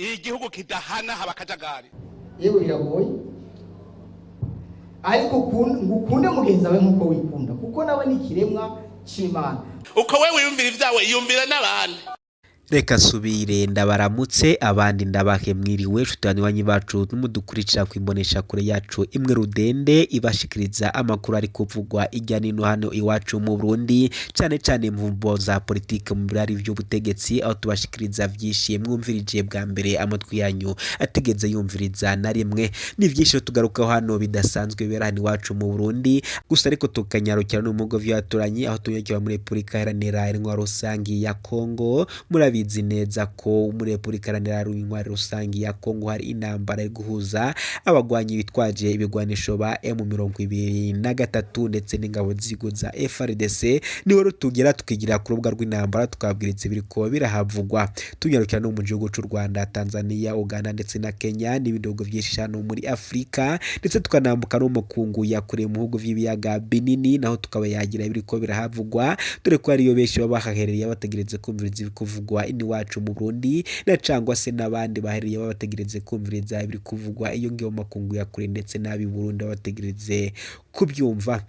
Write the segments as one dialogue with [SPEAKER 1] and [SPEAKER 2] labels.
[SPEAKER 1] Igihugu kidahana haba akajagari.
[SPEAKER 2] Yewe, biragoye, ariko ngo ukunde mugenzi wawe nk'uko wikunda, kuko nawe ni ikiremwa cy'Imana.
[SPEAKER 1] Uko we wiyumvira ibyawe, yumvira n'abandi.
[SPEAKER 3] Reka nsubire ndabaramutse, abandi ndabahe mwiriwe, nshuti banywanyi bacu n'umudukurikira kwimbonesha kure yacu imwe rudende ibashikiriza amakuru ari kuvugwa ijya nino hano iwacu mu Burundi, cane cane mu mvo za politike, mu birari vy'ubutegetsi, aho tubashikiriza vyinshi mwumvirije bwa mbere amatwi yanyu atigeze yumviriza na rimwe. Ni vyinshi tugarukaho hano bidasanzwe bibera hano iwacu mu Burundi gusa, ariko tukanyarukira no mu bigo vy'abaturanyi, aho tunyarukira muri Repubulika Iharanira Intwaro Rusangi ya Kongo. Murabizi neza ko muri Repubulika Iharanira Intwaro Rusangi ya Kongo hari intambara iri guhuza abagwanyi bitwaje ibigwanisho ba M23 ndetse n'ingabo z'igihugu za FARDC. Niho rutugera tukigira ku rubuga rw'intambara, tukababwiritse ibiriko birahavugwa. Tunyarukira no mu gihugu c'u Rwanda, Tanzania, Uganda ndetse na Kenya n'ibindi bihugu vyinshi hano muri Afurika, ndetse tukanambuka no mu makungu ya kure mu bihugu vy'ibiyaga binini, naho tukaba yagira ibiriko birahavugwa, dore ko ariyo benshi baba bahaherereye bategereze kumviriza ibikuvugwa iwacu mu Burundi, na cangwa se n'abandi baherereye baba bategereze kumviriza ibiri kuvugwa iyo ngiyo mu makungu ya kure, ndetse n'ab'i Burundi baba bategereze kubyumva.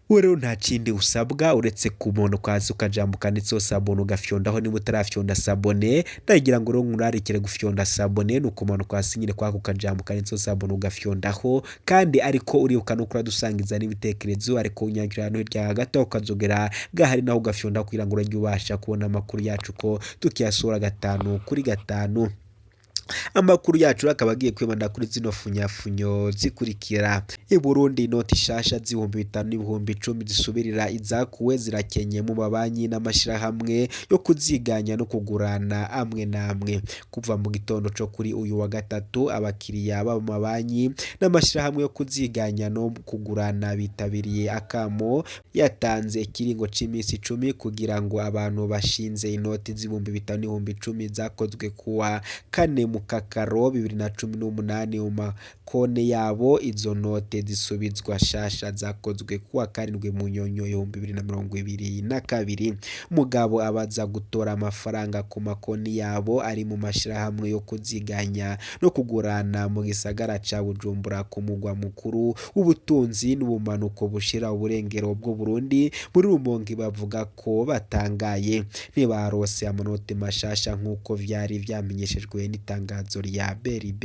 [SPEAKER 3] Wewe rero nta kindi usabwa uretse kumanuka hasi ukajambuka ndetse s'abonner, ugafyondaho. Niba utarafyonda s'abonner, ndagira ngo rero nkurarikire gufyonda s'abonner. Ni ukumanuka hasi nyine kwako ukajambuka ndetse s'abonner, ugafyondaho. Kandi ariko uribuka no kuradusangiza n'ibitekerezo, ariko unyakira hano hirya hagati aho ukazogera gahari, naho ugafyonda kugira ngo urajye ubasha kubona amakuru yacu ko tukiyasohora gatanu kuri gatanu. Amakuru yacu akaba agiye kwibanda kuri zino funyafunyo zikurikira: I Burundi inoti shasha z'ibihumbi 5 n'ibihumbi 10 zisubirira izakuwe zirakenye mu mabanki n'amashirahamwe yo kuziganya no kugurana amwe n'amwe. Kuva mu gitondo co kuri uyu wa gatatu, abakiriya b'ama mabanki n'amashirahamwe yo kuziganya no kugurana bitabiriye akamo yatanze ikiringo c'imisi 10 kugira ngo abantu bashinze inoti z'ibihumbi 5 n'ibihumbi 10 zakozwe kuwa kane Mukakaro 2018 mu makone yabo. Izo note zisubizwa shasha zakozwe kuwa karindwi Munyonyo 2022. Mugabo abaza gutora amafaranga ku makoni yabo ari mu mashirahamwe yo kuziganya no kugurana mu gisagara ca Bujumbura, ku mugwa mukuru w'ubutunzi n'ubumanuko bushira uburengero bw'u Burundi, muri Rumonge, bavuga ko batangaye ntibarose amanoti mashasha nk'uko vyari vyamenyeshejwe n'itangazo rya BRB.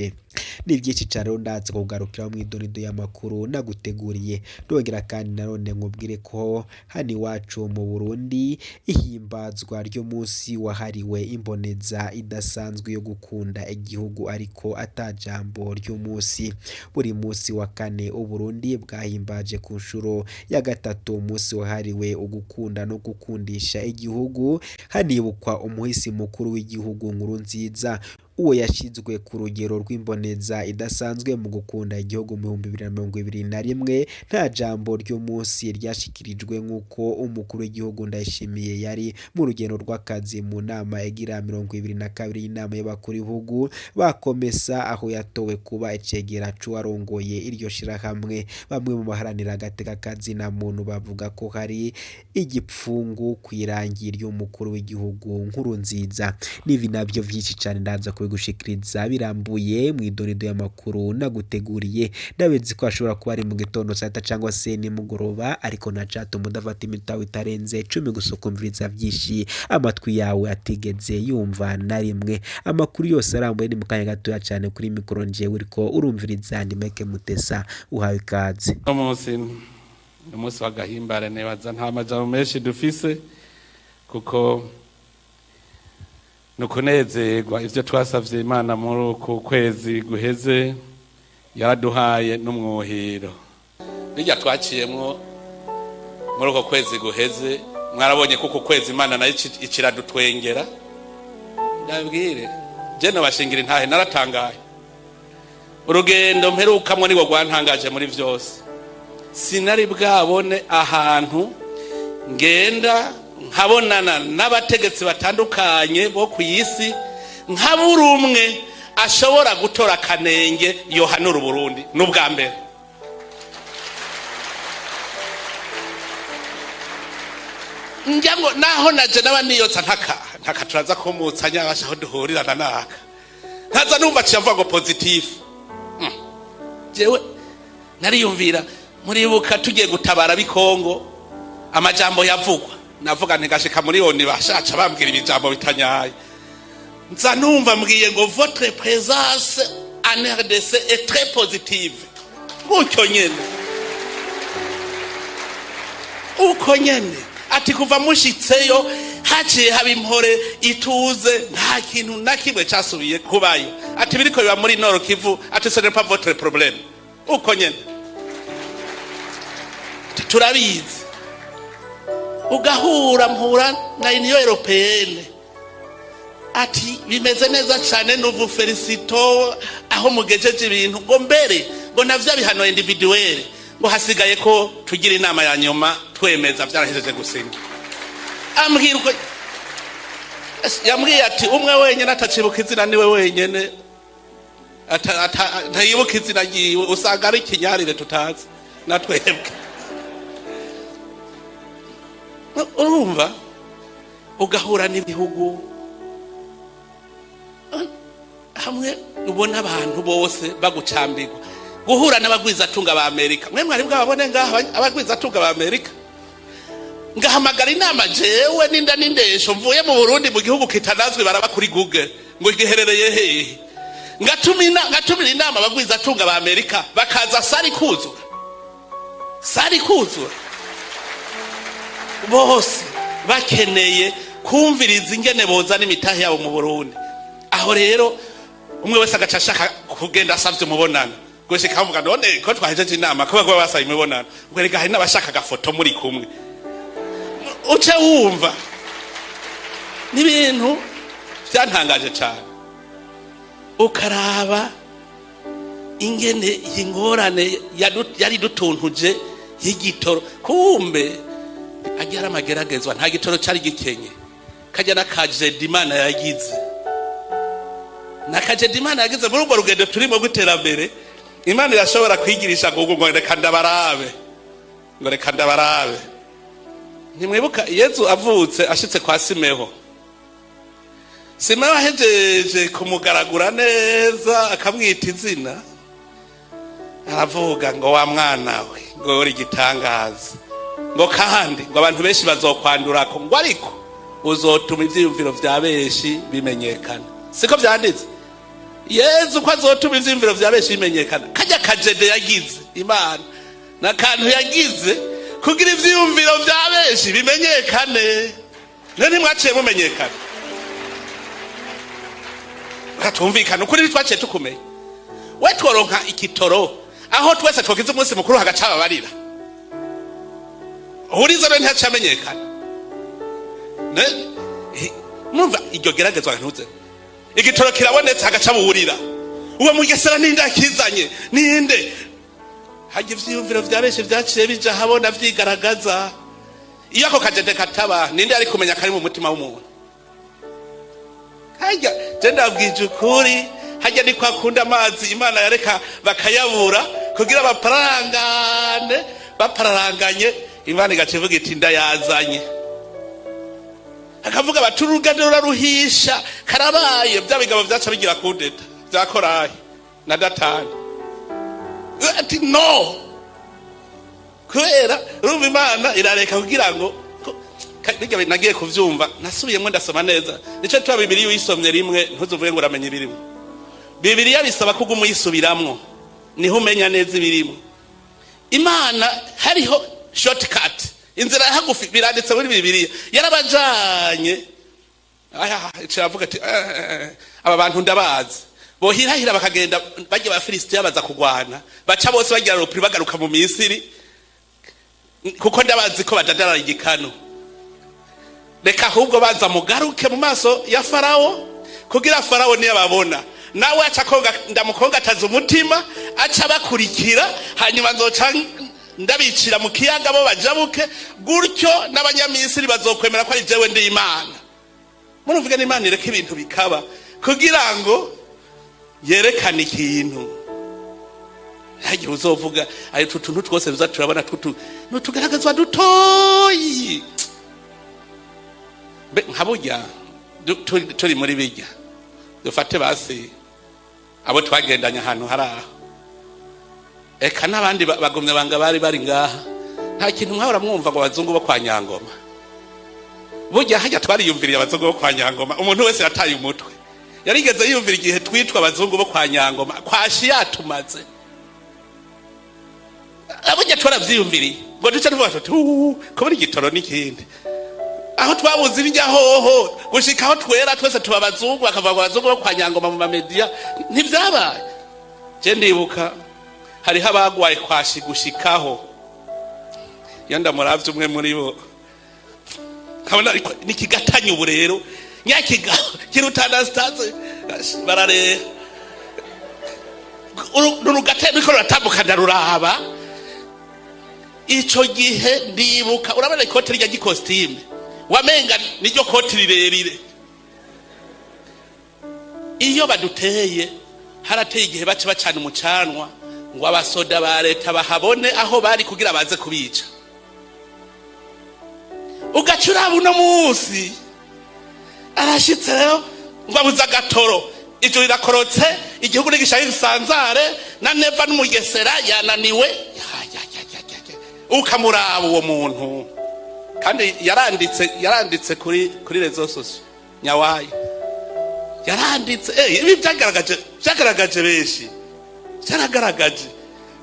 [SPEAKER 3] Ni vyinshi cane rero ndaza kugarukiraho mw'idonido y'amakuru naguteguriye. Ndongera kandi nanone nkubwire ko hano iwacu mu Burundi ihimbazwa ry'umunsi wahariwe imboneza idasanzwe yo gukunda igihugu, ariko ata jambo ry'umunsi. Buri munsi wa kane Uburundi bwahimbaje ku nshuro ya gatatu umunsi wahariwe ugukunda no gukundisha igihugu, hanibukwa umuhisi mukuru w'igihugu Nkurunziza, uwo yashizwe ku rugero rw'imboneza idasanzwe mu gukunda igihugu mu 2021. Nta jambo ry'umunsi ryashikirijwe nk'uko umukuru w'igihugu Ndayishimiye yari mu rugendo rw'akazi mu nama igira 22 y'inama y'abakuru b'ibihugu bakomesa, aho yatowe kuba icegera c'uwarongoye iryo shirahamwe. Bamwe mu baharanira agateka kazina muntu bavuga ko hari igipfungu kw'irangi ry'umukuru w'igihugu Nkurunziza. N'ibi navyo vyinshi cane ndaza kubigushikiriza birambuye mw'idonido y'amakuru naguteguriye. Ndabizi ko ashobora kuba ari mu gitondo, saa sita cangwa se nimugoroba, ariko ntacatuma udafata iminota itarenze 10 gusa ukumviriza vyinshi amatwi yawe atigeze yumva na rimwe. Amakuru yose arambuye ni mu kanya gatoya cane. Kuri mikoro njewe uriko urumviriza ni Mike Mutesa, uhawe ikaze.
[SPEAKER 1] Uno munsi ni umunsi w'agahimbare. Nibaza nta majambo menshi dufise, kuko ni ukunezerwa ivyo twasavye Imana muri uku kwezi guheze, yaraduhaye n'umwuhiro. Bijya twaciyemwo muri uko kwezi guheze, mwarabonye ko uku kwezi Imana nayo ikiradutwengera. Ndabwire je nabashingira intahe, naratangaye. Urugendo mperukamwo nirwo rwantangaje muri vyose. Sinari bwabone ahantu ngenda nkabonana n'abategetsi batandukanye bo ku isi, nkabura umwe ashobora gutora akanenge yohanura Uburundi. N'ubwa mbere njya ngo naho naje naba niyotsa ntaka ntaka, turaza kumutsa nyabasha aho duhurirana naka. Nkaza numva aciye avuga ngo positif. Jewe nariyumvira, muribuka tugiye gutabara bikongo, amajambo yavugwa, navuga ntigashika muri ONU bashaca bambwira ibijambo bitanyaye. Nza numva mbwiye ngo "Votre présence en RDC est très positive." Gutyo nyene, uko nyene, ati kuva mushitseyo haciye haba impore, ituze, nta kintu na kimwe casubiye kubayo. Ati biriko biba muri Nord Kivu, ati ce n'est pas votre problème. Uko nyene. Ati turabizi. Ugahura mpura na Union Européenne, ati bimeze neza cyane, nous vous félicitons aho mugejeje ibintu, ngo mbere ngo navyo bihano individuel, ngo hasigaye ko tugira inama ya nyuma twemeza, vyarahejeje gusinya. Ambwira uko yambwiye, ati umwe wenyene atacibuka izina, niwe wenyene ntayibuka izina ryiwe, usanga ari ikinyarire tutazi na twebwe. Urumva, ugahura n'ibihugu hamwe ubona abantu bose bagucambirwa. Guhura n'abagwizatunga ba Amerika, mwe mwari bwababone ngaha abagwizatunga ba Amerika? Ngahamagara inama jewe n'inda n'indesho, mvuye mu Burundi, mu gihugu kitanazwi, baraba kuri Google ngo giherereye hehe. Ngatumira inama abagwizatunga ba Amerika bakaza, salle kuzura, salle kuzura, bose bakeneye kumviriza ingene bozana imitahe yabo mu Burundi. Aho rero umwe wese agaca ashaka kugenda asavye umubonano, gushika avuga none ko twahejeje inama, ko bagoba basaba imibonano, ngo erega hari n'abashaka agafoto muri kumwe. Uce wumva n'ibintu byantangaje cyane, ukaraba ingene iyi ngorane yari dutuntuje y'igitoro. Kumbe agira ari amageragezwa, nta gitoro cari gikenye. Kajya n'akajedi Imana yagize, nakajedi Imana yagize muri urwo rugendo turimo rw'iterambere. Imana irashobora kwigirisha ngo reka ndabarabe, ngo reka ndabarabe. Ntimwibuka Yezu avutse, ashitse kwa Simeho, Simeho ahejeje kumugaragura neza, akamwita izina, aravuga ngo wa mwana we, ngo uri igitangaza, ngo kandi ngo abantu benshi bazokwandurako, ngo ariko uzotuma ivyiyumviro vya benshi bimenyekana. Siko vyanditse? Yezu ko azotuma ivyiyumviro vya benshi bimenyekana. Kajya kajede yagize Imana nakantu yagize kugira ivyiyumviro vya benshi bimenyekane. None ntimwaciye mumenyekana? Katumvikana ukuri, ntitwaciye tukumenya? We tworonka ikitoro aho twese twogize umunsi mukuru, hagaca ababarira uhuriza, rero ntihaciye amenyekana. Murumva iryo geragezwa? Ntuze igitoro kirabonetse, hagaca buwurira uwo mugesera, ninde akizanye, ninde hajya? Ivyiyumviro vya benshi vyaciye bija habona, vyigaragaza. Iyo ako kajede kataba, ninde ari kumenya kari mu mutima w'umuntu? Hajya je ndabwije ukuri, hajya ni kwa kundi amazi Imana yareka bakayabura kugira baparangane, bapararanganye Imana igaca ivuga iti ndayazanye. Akavuga bati urugendo ruraruhisha, karabaye. Bya bigabo vyaca bigira kudeta vya Korahi na Datani, ati no kubera urumva Imana irareka kugira ngo bijya. Nagiye kuvyumva, nasubiyemo ndasoma neza. Nico tuba Bibiliya uyisomye rimwe ntuzuvuge ngo uramenye ibirimo. Bibiliya bisaba ko uguma uyisubiramwo, niho umenya neza ibirimo. Imana hariho shortcut, inzira ya hagufi, biranditse muri Bibiliya. Yarabajanye iravuga ati aba bantu ndabazi, bohirahira bakagenda bajya Abafilisitiya baza kugwana, baca bose bagira repli, bagaruka mu Misiri, kuko ndabazi ko badadara igikanu. Reka ahubwo baza mugaruke mu maso ya Farawo, kugira Farawo niyo ababona nawe aca konga, ndamukongataza umutima, aca bakurikira, hanyuma nzoca ndabicira mu kiyaga bo bajabuke. Gutyo n'Abanyamisiri bazokwemera ko ari jewe ndi Imana. Murumvuge n'Imana ireka ibintu bikaba kugira ngo yerekane ikintu. Ntihagire uzovuga ayo tuntu twose tuza turabona tutu nutugaragazwa dutoyi. Nka burya turi muri bijya dufate basi. Abo twagendanye ahantu hari aho, eka n'abandi bagumye banga bari bari ngaha, nta kintu mwahora mwumva ngo abazungu bo kwa Nyangoma. Burya hajya twariyumviriye abazungu bo kwa Nyangoma. Umuntu wese yataye umutwe yarigeze yiyumvira igihe twitwa abazungu bo kwa Nyangoma, kwashi yatumaze. Burya twaravyiyumviriye ngo duce tuvuga tuti: "Uuu, kubura igitoro n'ikindi aho twabuze ibijya hoho gushika aho twera twese tuba abazungu, bakavuga ngo abazungu bo kwa Nyangoma mu mamediya." Ntivyabaye. Je ndibuka hariho abagwaye kwashi gushikaho iyo ndamuravye umwe muri bo nkabona ariko nikigatanya. Ubu rero nyakiga kiruta Anastase bararera rurugate ruriko ruratambuka, ndaruraba ico gihe. Ndibuka, urabona ikoti rya gikositime, wamenga niryo koti rirerire. Iyo baduteye, harateye igihe baca bacana umucanwa ngo abasoda ba leta bahabone aho bari kugira baze kubica. Ugaca uraba uno munsi arashitse rero ngo abuze agatoro, ijuru rirakorotse, igihugu n'igishaye gisanzare na Neva n'Umugesera yananiwe. Ya, ya, ya, ya, ya, ya. Ukamuraba uwo muntu, kandi yaranditse kuri réseaux sociaux nyawayo yaranditse. Ibi byagaragaje benshi, byaragaragaje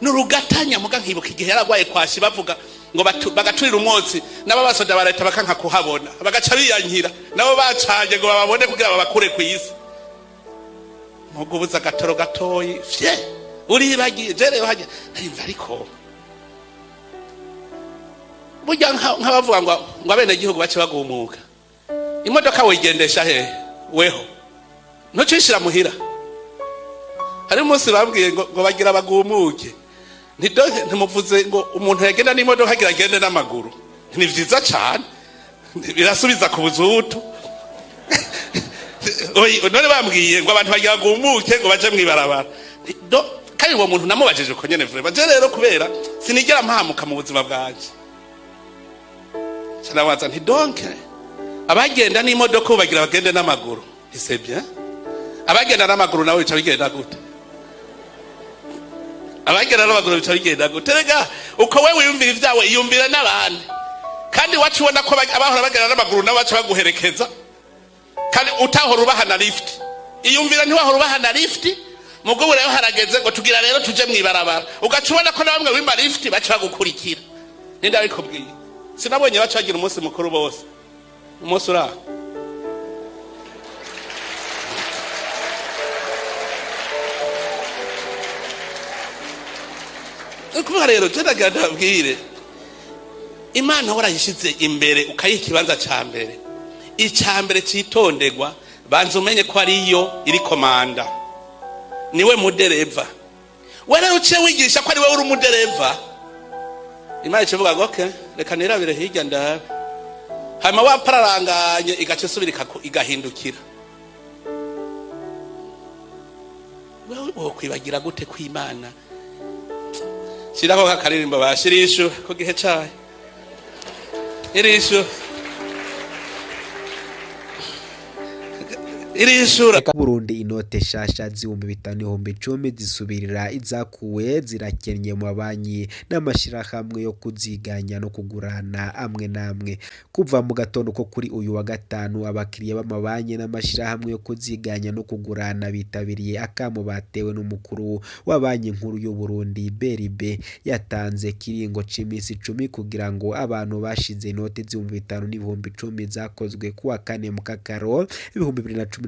[SPEAKER 1] nurugatanya. Muga nkibuka igihe yaragwaye kwashi, bavuga ngo bagaturira umwotsi, nabo basoda ba leta bakanka kuhabona, bagaca biyankira nabo bacanye ngo bababone kugira babakure ku isi. Mugubuza agatoro gatoyi fye uribagiye. Je rero hajya narimva, ariko burya nk'abavuga ngo abenegihugu bace bagumuka, imodoka wigendesha hehe? Weho ntucishira muhira. Hari umunsi bambwiye ngo bagira bagumuke. Ntimuvuze ngo umuntu yagenda n'imodoka agira agende n'amaguru. Ni vyiza cane, birasubiza ku buzutu. Oyi, none bambwiye ngo abantu bagira bagumuke ngo baje mw'ibarabara. Kandi uwo muntu namubajije uko nyene vraiment. Je rero kubera sinigera mpamuka mu buzima bwanje, canabaza nti: "Donc abagenda n'imodoka ubu bagira bagende n'amaguru, c'est bien. Abagenda n'amaguru nawe bica bigenda gute? Abagenda n'amaguru bica bigenda gute?" Rega uko we wiyumvira ivyawe, iyumvira n'abandi. Kandi wacu ubona ko abahora bagenda n'amaguru nabo baca baguherekeza, kandi utahora ubaha na lift. Iyumvira, ntiwahora ubaha na lift, mugabo rero harageze ngo tugira rero tuje mw'ibarabara, ugaca ubona ko na bamwe wimba lift baca bagukurikira. Ninde abikubwiye? Sinabonye baca bagira umunsi mukuru bose umunsi uraho. Ni ukuvuga rero, je ndagira ndababwire: Imana warayishize imbere, ukayiha ikibanza ca mbere, ica mbere citonderwa, banza umenye ko ariyo iri komanda, niwe mudereva. We rero uciye wigisha ko ari wowe uri umudereva, Imana ikivuga ngo: "Okay, reka nirabire hirya ndabe." Hanyuma wapararanganye, igaca isubira igahindukira. Wewe wokwibagira gute kw'Imana? Shirako kakaririmbo bashirishu ku gihe cayo, irishu irishura.
[SPEAKER 3] Burundi, inote shasha z'ibihumbi 5, 10,000 zisubirira izakuwe zirakennye mu mabanki n'amashirahamwe yo kuziganya no kugurana amwe n'amwe. Kuva mu gatondo ko kuri uyu wa gatanu, abakiriya b'amabanki n'amashirahamwe yo kuziganya no kugurana bitabiriye akamo batewe n'umukuru wa Banki Nkuru y'u Burundi BRB. Yatanze kiringo c'imisi 10 kugira ngo abantu bashize inote z'ibihumbi 5 n'ibihumbi 10 zakozwe kuwa kane mu Kakaro 2018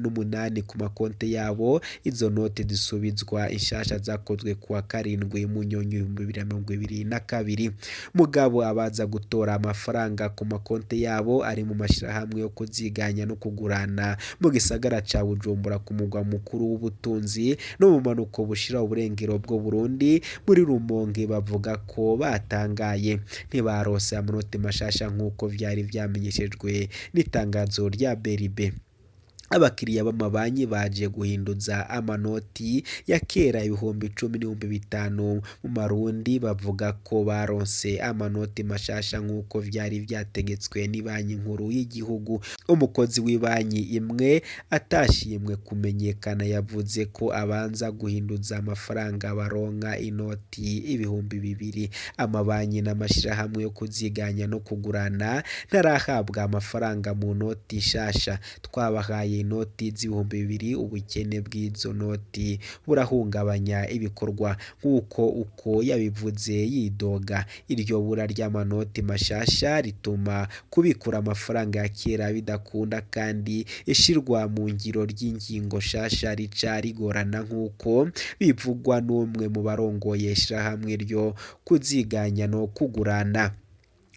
[SPEAKER 3] ku makonte yabo, izo note zisubizwa inshasha zakozwe kuwa karindwi Munyonyo 2022. Mugabo abaza gutora amafaranga ku makonte yabo ari mu mashirahamwe yo kuziganya no kugurana mu gisagara ca Bujumbura, ku mugwa mukuru w'ubutunzi, no mu manuko bushira uburengero bwo Burundi muri Rumonge, bavuga ko batangaye, ntibarose amanote mashasha nk'uko vyari vyamenyeshejwe n'itangazo rya BRB. Abakiriya b'amabanki baje guhinduza amanoti ya kera 10,000 n'ibihumbi 5 mu marundi bavuga ko baronse amanoti mashasha nk'uko vyari vyategetswe n'ibanki nkuru y'igihugu. Umukozi w'ibanki imwe atashimwe kumenyekana yavuze ko abanza guhinduza amafaranga baronka inoti 2000. Amabanki n'amashirahamwe yo kuziganya no kugurana ntarahabwa amafaranga mu noti nshasha. Twabahaye inoti z'ibihumbi 2000, ubukene bw'izo noti burahungabanya ibikorwa, nk'uko uko yabivuze yidoga. Iryo bura ry'amanoti mashasha rituma kubikura amafaranga ya kera bidakunda, kandi ishirwa mu ngiro ry'ingingo nshasha rica rigorana, nk'uko bivugwa n'umwe mu barongoye ishirahamwe ryo kuziganya no kugurana.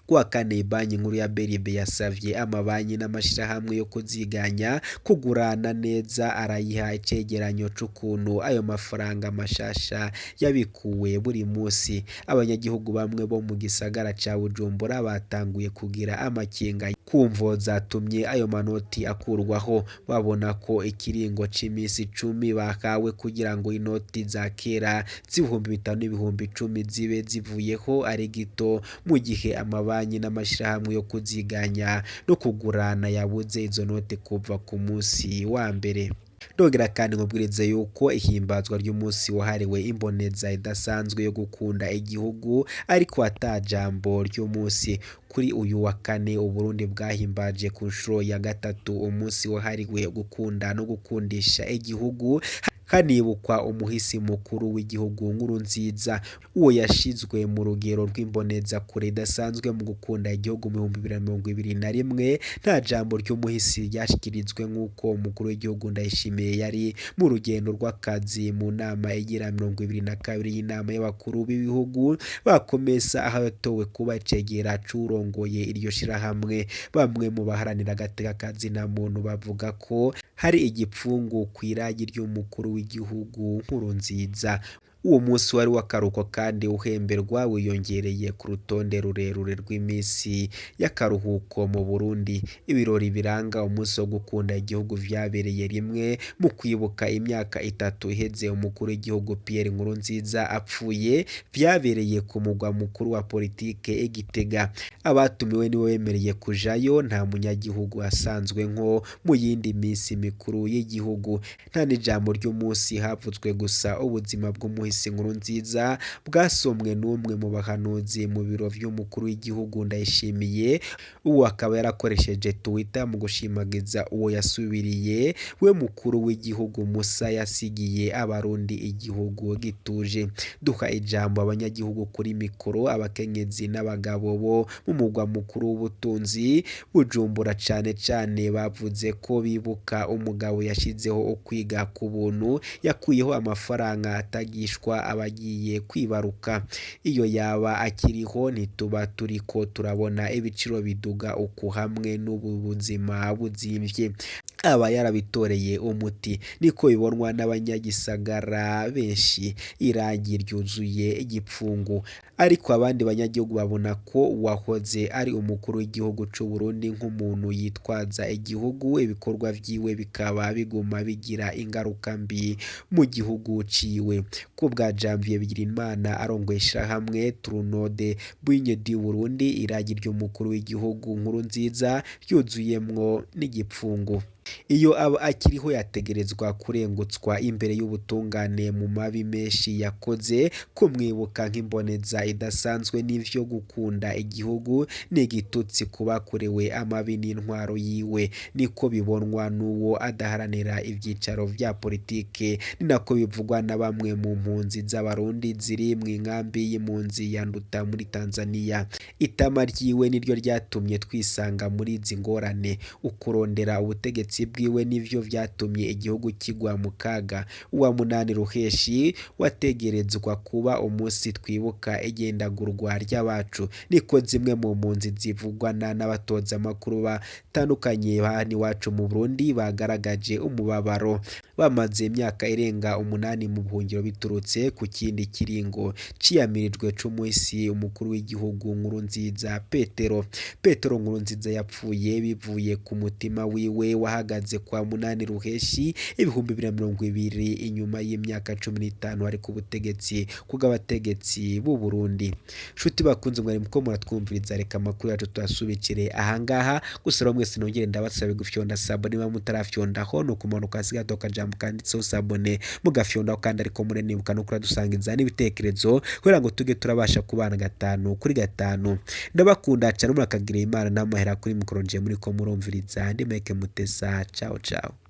[SPEAKER 3] Kuwa kane, banki nkuru ya BRB yasavye amabanki n'amashirahamwe yo kuziganya kugurana neza, arayiha icegeranyo c'ukuntu ayo mafaranga mashasha yabikuwe buri musi. Abanyagihugu bamwe bo mu gisagara ca Bujumbura batanguye kugira amakenga kumvo zatumye ayo manoti akurwaho, babona ko ikiringo c'imisi 10 bahawe kugira ngo inoti za kera z'ibihumbi 5 n'ibihumbi 10 zibe zivuyeho ari gito, mu gihe amabanki n'amashirahamwe yo kuziganya no kugurana yabuze izo noti kuva ku musi wa mbere. Ndongera kandi nkubwirize yuko ihimbazwa ry'umunsi wahariwe imboneza idasanzwe yo gukunda igihugu ariko ata jambo ry'umunsi. Kuri uyu wa kane, Uburundi bwahimbaje ku nshuro ya gatatu umunsi wahariwe gukunda no gukundisha igihugu, hanibukwa umuhisi mukuru w'igihugu Nkurunziza, uwo yashizwe mu rugero rw'imboneza kure idasanzwe mu gukunda igihugu mu 2021. Nta jambo ry'umuhisi ryashikirijwe, nk'uko umukuru w'igihugu Ndayishimiye yari mu rugendo rw'akazi mu nama igira 22 y'inama y'abakuru b'ibihugu bakomesa, aho yatowe kuba icegera c'uwurongoye iryo shirahamwe. Bamwe mu baharanira agateka kazina muntu bavuga ko hari igipfungu kw'iragi ry'umukuru w'igihugu Nkurunziza. Uwo munsi wari w'akaruhuko kandi uhemberwa wiyongereye ku rutonde rurerure rw'imisi y'akaruhuko mu Burundi. Ibirori biranga umunsi wo gukunda igihugu vyabereye rimwe mu kwibuka imyaka 3 iheze umukuru w'igihugu Pierre Nkurunziza apfuye, vyabereye ku mugwa mukuru wa politike i Gitega. Abatumiwe nibo bemereye kujayo, nta munyagihugu asanzwe nko mu yindi misi mikuru y'igihugu. Nta n'ijambo ry'umunsi, havuzwe gusa ubuzima bw'umuhisi Nkurunziza bwasomwe n'umwe mu bahanuzi mu biro vy'umukuru w'igihugu Ndayishimiye. Uwo akaba yarakoresheje Twitter mu gushimagiza uwo yasubiriye we mukuru w'igihugu Musa yasigiye abarundi igihugu gituje. Duha ijambo abanyagihugu kuri mikoro, abakenyezi n'abagabo bo mu mugwa mukuru w'ubutunzi Bujumbura cane cane bavuze ko bibuka umugabo yashizeho ukwiga ku buntu, yakuyeho amafaranga atagishwa abagiye kwibaruka. Iyo yaba akiriho ntituba turiko turabona ibiciro biduga uku hamwe n'ubu buzima buzimvye, aba yarabitoreye umuti. Niko bibonwa n'abanyagisagara benshi. Irangi ryuzuye igipfungu. Ariko abandi banyagihugu babona ko uwahoze ari umukuru w'igihugu c'u Burundi nk'umuntu yitwaza igihugu, ibikorwa vyiwe bikaba biguma bigira ingaruka mbi mu gihugu ciwe. Kubwa Janvier Bigirimana arongoye ishirahamwe Tournode Buinye du Burundi, iragi ry'umukuru w'igihugu Nkurunziza ryuzuyemwo n'igipfungu. Iyo aba akiriho yategerezwa kurengutswa imbere y'ubutungane mu mabi menshi yakoze. Kumwibuka nk'imboneza idasanzwe n'ivyo gukunda igihugu ni igitutsi ku bakorewe amabi n'intwaro yiwe, niko bibonwa n'uwo adaharanira ivyicaro vya politike. Ni nako bivugwa na bamwe mu mpunzi z'abarundi ziri mw'inkambi y'impunzi ya Nduta muri Tanzania. Itama ryiwe niryo ryatumye twisanga muri izi ngorane. Ukurondera ubutegetsi bwiwe nivyo vyatumye igihugu kigwa mu kaga. Uwa munani Ruheshi wategerezwa kuba umunsi twibuka igendagurwa ry'abacu, niko zimwe mu mpunzi zivugwa n'abatoza amakuru batandukanye hano iwacu mu Burundi bagaragaje umubabaro. Bamaze imyaka irenga 8 mu buhungiro biturutse ku kindi kiringo ciyamirijwe c'umuhisi umukuru w'igihugu Nkurunziza Petero. Petero Nkurunziza yapfuye bivuye ku mutima wiwe wahagaze kwezi kwa munani ruheshi 2020 inyuma y'imyaka 15 ari ku butegetsi kubw'abategetsi b'u Burundi. Nshuti bakunze mwari muko muratwumviriza, reka amakuru yacu tuyasubikire ahangaha. Gusa rero mwese nongere ndabasabe gufyonda sabone niba mutarafyondaho, ni ukumanuka hasi gato akajambo kanditseho sabone mugafyondaho, kandi ariko murenibuka no kuradusangiza n'ibitekerezo kugira ngo tuge turabasha kubana 5 kuri 5. Ndabakunda cyane, murakagira Imana n'amahera. Kuri mikoro nje muri ko murumviriza ndi Mike Mutesa. Ciao ciao.